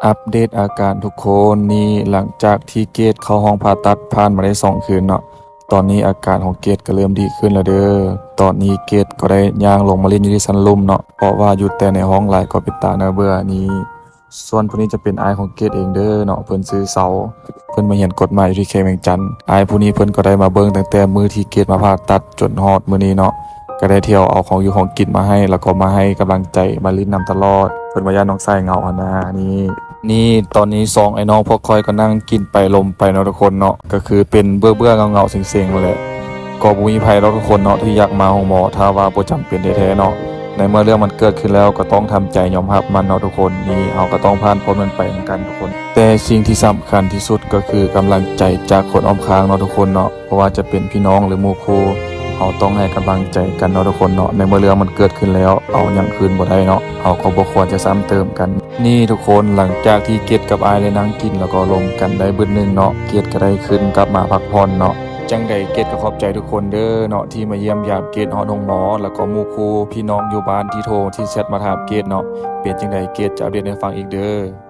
ອັບເດດອາການທຸກຄົນ. ນີ້ ຫຼັງຈາກທີ່ເກດເຂົ້າຫ້ອງຜ່າຕັດຜ່ານມາໄດ້ສອງຄືນເນາະ, ຕອນນີ້ອາການຂອງເກດກໍເລີ່ມດີຂຶ້ນແລ້ວເດີ້. ຕອນນີ້ເກດກໍໄດ້ຍ່າງລົງມາຫຼິ້ນຢູ່ທີ່ຊັ້ນລຸ່ມເນາະ, ເພາະວ່າຢູ່ແຕ່ໃນຫ້ອງຫຼາຍກໍເປັນຕາໜ້າເບື່ອ. ນີ້ ສ່ວນຜູ້ນີ້ຈະເປັນອ້າຍຂອງເກດເອງເດີ້ເນາະ, ເພິ່ນຊື່ເຊົາ, ເພິ່ນມາຮຽນກົດໝາຍຢູ່ທີ່ແຂວງວຽງຈັນ. ອ້າຍຜູ້ນີ້ເພິ່ນກໍໄດ້ມາເບິ່ງຕັ້ງແຕ່ມື້ທີ່ເກດມາຜ່າຕັດຈົນຮອດມື້ນີ້ເນາະ, ກໍໄດ້ທ່ຽວເອົາຂອງຢູ່ຂອງກິນມາໃຫ້ ແລ້ວກໍມາໃຫ້ກຳລັງໃຈ, ມາຫຼິ້ນນຳຕະຫຼອດ. ເພິ່ນວ່າຢ້ານນ້ອງຊາຍເຫງົາຫັ້ນນາ. ນີ້ ນີ້ ຕອນນີ້ສອງອ້າຍນ້ອງພວກຂ້ອຍກໍນັ່ງກິນໄປລົມໄປເນາະທຸກຄົນເນາະ, ກໍຄືເປັນເບື່ອໆເຫງົາໆເຊັງໆນັ້ນແຫຼະ. ກໍບໍ່ມີໃຜດອກທຸກຄົນເນາະທີ່ຢາກມາໂຮງໝໍ ຖ້າວ່າບໍ່ຈຳເປັນແທ້ໆເນາະ. ໃນເມື່ອເລື່ອງມັນເກີດຂຶ້ນແລ້ວ ກໍຕ້ອງທຳໃຈຍອມຮັບມັນເນາະທຸກຄົນ. ນີ້ ເຮົາກໍຕ້ອງຜ່ານພົ້ນມັນໄປນຳກັນທຸກຄົນ. ແຕ່ສິ່ງທີ່ສຳຄັນທີ່ສຸດກໍຄືກຳລັງໃຈຈາກຄົນອ້ອມຂ້າງເນາະທຸກຄົນເນາະ, ບໍ່ວ່າຈະເປັນພີ່ນ້ອງ ຫຼື ໝູ່ຄູ່, ເຮົາຕ້ອງໃຫ້ກຳລັງໃຈກັນເນາະທຸກຄົນເນາະ. ໃນເມື່ອເລື່ອງມັນເກີດຂຶ້ນແລ້ວ ເອົາຫຍັງຄືນບໍ່ໄດ້ເນາະ, ເຮົາກໍບໍ່ຄວນຈະຊ້ຳເຕີມກັນ. ນີ້ທຸກຄົນ, ຫຼັງຈາກທີ່ເກດກັບອ້າຍໄດ້ນັ່ງກິນ ແລ້ວກໍລົມກັນໄດ້ບຶດໜຶ່ງເນາະ, ເກດກໍໄດ້ຂຶ້ນກັບມາພັກຜ່ອນເນາະ. ຈັ່ງໃດເກດກໍຂອບໃຈທຸກຄົນເດີ້ເນາະ ທີ່ມາຢ້ຽມຢາມເກດຮອດໂຮງໝໍ, ແລ້ວກໍໝູ່ຄູ່ພີ່ນ້ອງຢູ່ບ້ານທີ່ໂທທີ່ແຊັດມາຖາມເກດເນາະ. ເປັນຈັ່ງໃດເກດຈະອັບເດດໃຫ້ຟັງອີກເດີ້.